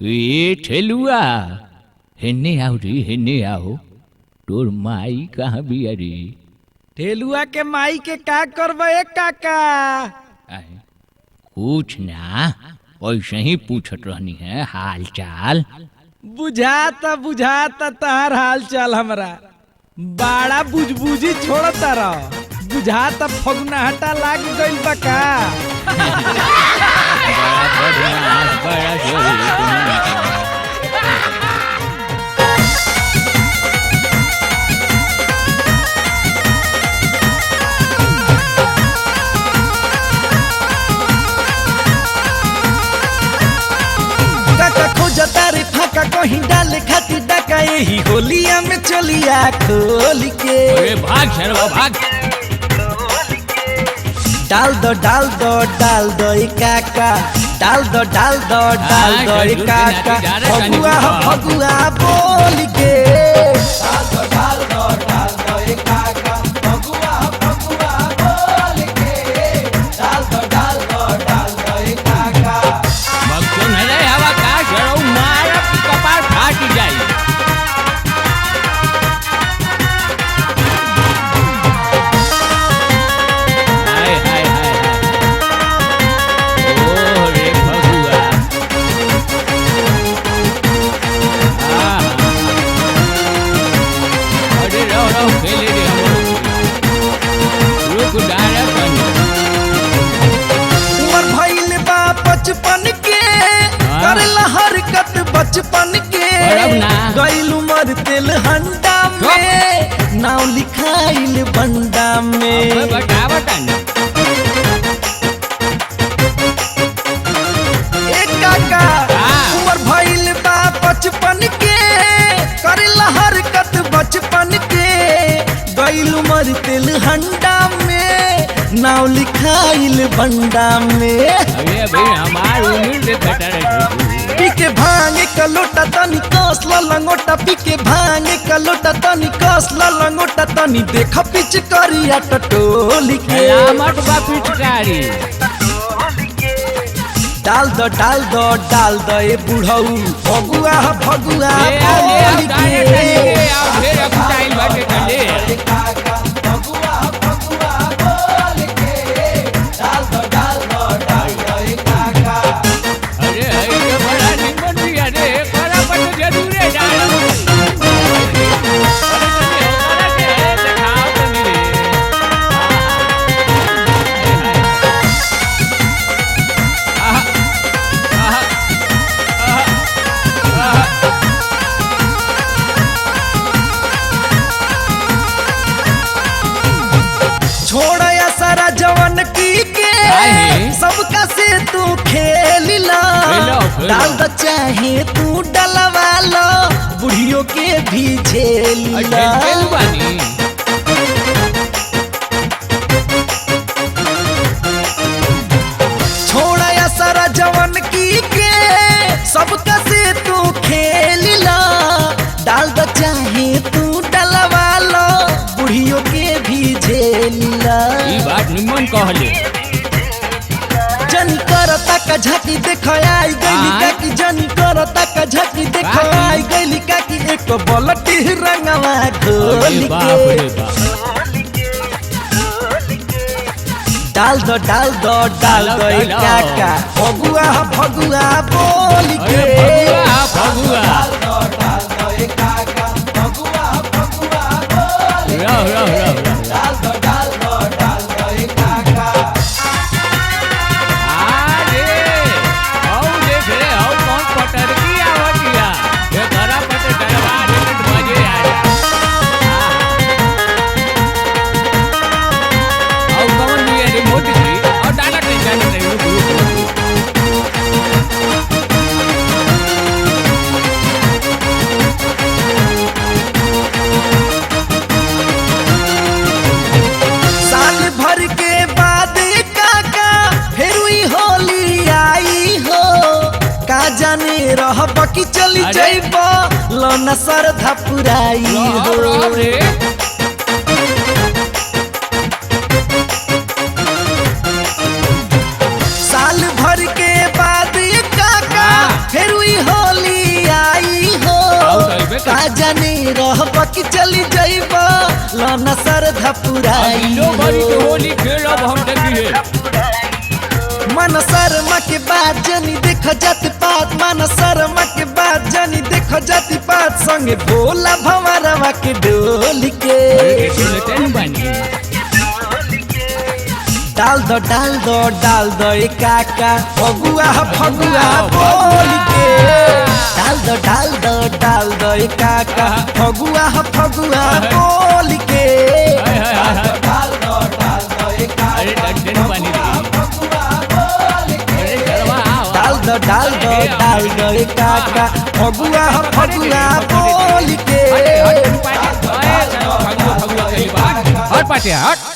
ए ठेलुआ, हेने आओ रे, हेने आओ। तोर माई कहाँ बिया रे? ठेलुआ के माई के का करबे काका? आए, कुछ ना, ऐसे ही पूछत रहनी है हाल चाल। बुझाता बुझाता तहार हाल चाल हमरा बड़ा बुझबुझी छोड़ता रह। बुझाता फगुनाहटा लाग गइल बा का? बड़ा बदमाश, बड़ा शरीफ। काका खोजता रे फाका कहीं डाले खाती डाका, एही होलिया में चलिया खोल के। अरे भाग शर्मा भाग। डाल दो डाल दो डाल दो ए काका, डाल दो डाल दो डाल हाँ, दो ए खजूर के काका, नाती जा रहे फगुआ कहीं। फगुआ बोल के। भगतो न रे हवा का शरौ मारा की कपार फाट जाई। हाय हाय हाय हाय, ओ रे फगुआ। हाँ हाँ, अरे रहो रहो खेले रे हमरो, रुक डारा तनी। उमर भइल बा बचपन के, हाँ। करेला हरकत बचपन के। करब ना। गइल उमर तेल हंडा में, नाव लिखाइल बंडा में। अब बतावा तनी। ए काका, हाँ। उमर भइल बा बचपन के, करेला हरकत बचपन के। गइल उमर तेल हंडा में, नाव लिखाइल बंडा में। अरे भाई हमार उम्र देखता रहे। पी के भांग का लोटा तनी कस ल लंगोटा, पी के भांग का लोटा तनी कस ल लंगोटा, तनी देख पिच करिया टटोली के। सलामत बा पिचकारी। डाल दो डाल दो डाल दो ए बुढ़ऊ, फगुआ फगुआ ले आओ ले आओ बोल दाने के। तनी ले आओ, ढेर अकुटाइल बाटे तले। अरे हई तो बड़ा निमन बिया रे, एकरा पर तो जरूरे डालब। अरे तनी ओकरा के है, देखाओ तनी रे। आहा, आहा, आहा, आहा। छोड़या सारा जवन की के, काहे? सबका से तू खेल ला। खेलो, खेलो। डाल दो चाहे तू डलवा लो, बुढ़ियों के भी झेल अरे ला। खेल बानी। छोड़या सारा जवन की के, सबका से तू खेल ला। डाल दो चाहे तू डलवा लो, बुढ़ियों के भी झेल ला। ई बात निमन कहले। जनी करता का झाकी देख आई गईली आय? काकी, जनी करता का झाकी देख काकी? आई गईली काकी, एक बलटी रंगवा घोल अरे बाप के। रे बाप। डाल दो डाल दो डाल दो ए डालो, डालो। काका, फगुआ फगुआ बोल अरे के। फगुआ फगुआ। रहो रहो रहो रहो। अरे हौ देख रे, हौ कौन पटरकी आवतिया। ये धरा पटे डरवा रे तो मजे आ जा। हौ कौन बिया रे मोटी जी? और डालत नहीं डालत नहीं, रुक रुक रुक। साल भर के बाद काका फिर ई होली आई हो, का जाने रह बकी चली अरे। जइब लौना सरधा पुराई रहो हो। रहो रे। साल भर के बाद काका हाँ। फिर ई होली बाकी चली जाइबा लाना सरधा पुराई लो भरी के होली खेलब हम देखिए। मन शर्मा के बाद जनी देख जाति पात, मन शर्मा के बाद जनी देख जाति पात, संगे भोला भंवरवा के डोल के। अरे सुनते न बानी। डाल दो डाल दो डाल दो ए काका फगुआ फगुआ बोल के। डाल दो डाल दो डाल दो ए काका फगुआ फगुआ बोल के। हाय, हाय, हाय, हाय। डाल दो डाल दो ए काका अरे डंडन बानी रे। फगुआ बोल के। अरे घरवा आओ। डाल दो डाल दो डाल दो ए काका फगुआ फगुआ बोल के। अरे हट पाटे, अरे फगुआ फगुआ कही बात। हट पाटे हट।